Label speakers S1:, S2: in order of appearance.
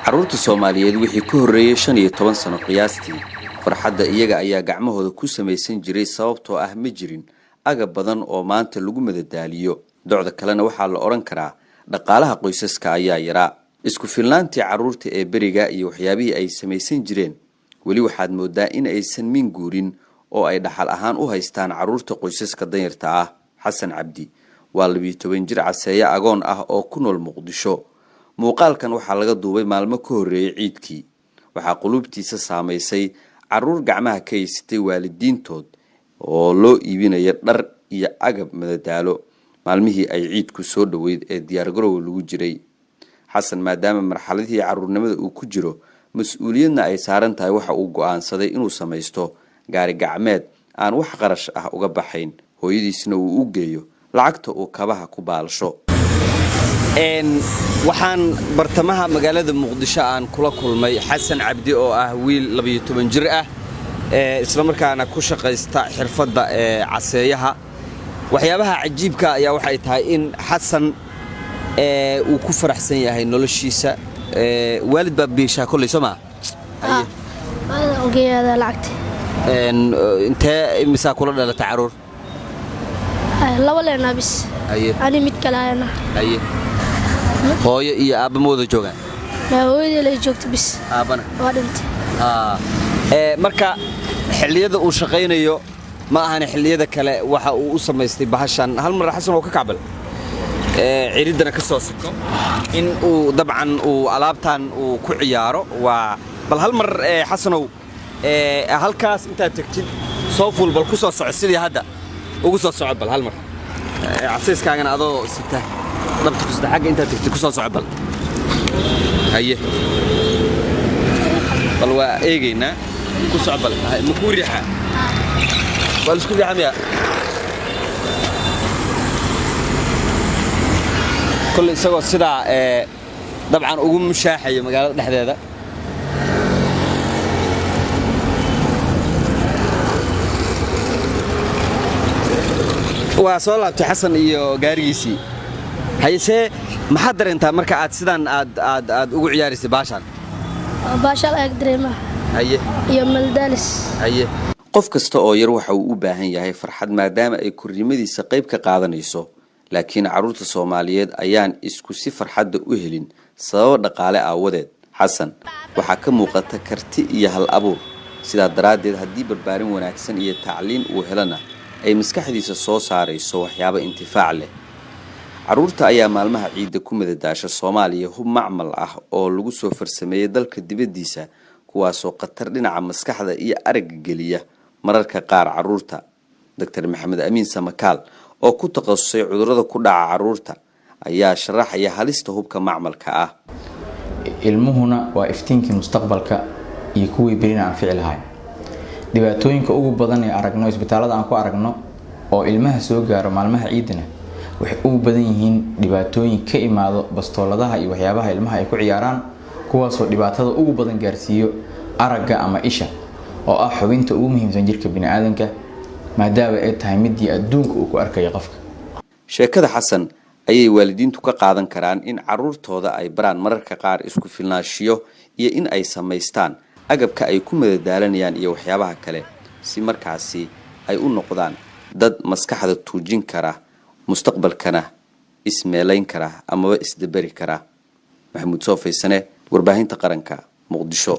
S1: Carruurta Soomaaliyeed wixii ka horreeyey 15 sano qiyaastii, farxadda iyaga ayaa gacmahooda ku samaysan jiray, sababtoo ah ma jirin agab badan oo maanta lagu madadaaliyo. Docda kalena waxaa la odhan karaa dhaqaalaha qoysaska ayaa yaraa. Isku filnaantii carruurta ee beriga iyo waxyaabihii ay samaysan jireen weli waxaad moodaa in aysan min guurin oo ay dhaxal ahaan u haystaan carruurta qoysaska danyarta ah. Xasan Cabdi waa 12 jir caseeye agoon ah oo ku nool Muqdisho. Muuqaalkan waxaa laga duubay maalmo ka horreeyey ciidkii. Waxaa quluubtiisa saamaysay carruur gacmaha ka haysatay waalidiintood oo loo iibinaya dhar iyo agab madadaalo maalmihii ay ciidku soo dhoweyd ee diyaargarowga lagu jiray. Xasan, maadaama marxaladihii carruurnimada uu ku jiro, mas-uuliyadna ay saaran tahay, waxa uu go'aansaday inuu samaysto gaari gacmeed aan wax qarash ah uga baxayn, hooyadiisna uu u geeyo lacagta uu kabaha ku baalasho.
S2: Waxaan bartamaha magaalada Muqdisho aan kula kulmay Xasan Cabdi oo ah wiil 12 jir ah, islamarkaana ku shaqaysta xirfadda ee caseeyaha. Waxyaabaha cajiibka ayaa waxay tahay in Xasan uu ku faraxsan yahay noloshiisa. Waalid baa biishaa kolley, soo maa? Intee imisaa kula dhalatay caruur?
S3: Laba leenaa bis, ani mid kale ayana.
S2: Hooyo iyo aabba ma wada joogaan?
S3: Hooyadii lay joogto bis.
S2: Aabbana?
S3: Waa dhintay.
S2: Marka xilliyada uu shaqaynayo ma ahane, xilliyada kale waxa uu u samaystay bahashan. Hal mar Xasan oo ka kacbal ciriddana ka soo siko in uu dabcan uu alaabtan uu ku ciyaaro. Waa bal hal mar, Xasanow, halkaas intaad tegtid soo fuul, bal ku soo soco sidii hadda ugu soo soco. Bal hal mar casayskaagana adoo sita dhabta ku sita, xagga intaad tegtid ku soo soco. Bal haye, bal waa eegaynaa. Ku soco bal. Ma kuu riixaa? Waa la isku riixa miya? Kolley isagoo sidaa dabcan ugu mushaaxaya magaalada dhexdeeda. Waa soo laabtay Xasan iyo gaarigiisii. Hayesee, maxaad dareentaa marka aad sidaan aad aad aad ugu ciyaaraysay baashaan?
S3: Baashaal aag dareemaha.
S2: Haye.
S3: Iyo maldaalis.
S2: Haye.
S1: Qof kasta oo yar waxa uu u baahan yahay farxad, maadaama ay kornimadiisa qayb ka qaadanayso. Laakiin carruurta Soomaaliyeed ayaan isku si farxadda u helin sababo dhaqaale aawadeed. Xasan waxaa ka muuqata karti iyo hal abuur, sidaa daraaddeed haddii barbaarin wanaagsan iyo tacliin uu helana ay maskaxdiisa soo saarayso waxyaabo intifaac leh. Carruurta ayaa maalmaha ciidda ku madadaasha Soomaaliya hub macmal ah oo lagu soo farsameeyey dalka dibaddiisa, kuwaasoo khatar dhinaca maskaxda iyo aragga geliya mararka qaar carruurta. Doctor Maxamed Amiin Samakaal oo ku takhasusay cudurrada ku dhaca carruurta ayaa sharaxaya halista hubka macmalka ah.
S4: Ilmuhuna waa iftiinkii mustaqbalka iyo kuwii berina anfici lahay. Dhibaatooyinka ugu badan ee aragno isbitaalada aan ku aragno oo ilmaha soo gaaro maalmaha ciidana waxay ugu badan yihiin dhibaatooyin ka imaado bastooladaha iyo waxyaabaha ilmaha ay ku ciyaaraan, kuwaasoo dhibaatada ugu badan gaarsiiyo aragga ama isha, oo ah xubinta ugu muhiimsan jirka biniaadanka, maadaama ay tahay midii adduunka uu ku arkayo qofka.
S1: Sheekada Xasan ayay waalidiintu ka qaadan karaan in carruurtooda ay baraan mararka qaar isku filnaanshiyo iyo in ay samaystaan agabka ay ku madadaalanayaan iyo waxyaabaha kale, si markaasi ay u noqdaan dad maskaxda tuujin kara, mustaqbalkana ismeelayn kara amaba isdaberi kara. Maxamuud Soofaysane, Warbaahinta Qaranka, Muqdisho.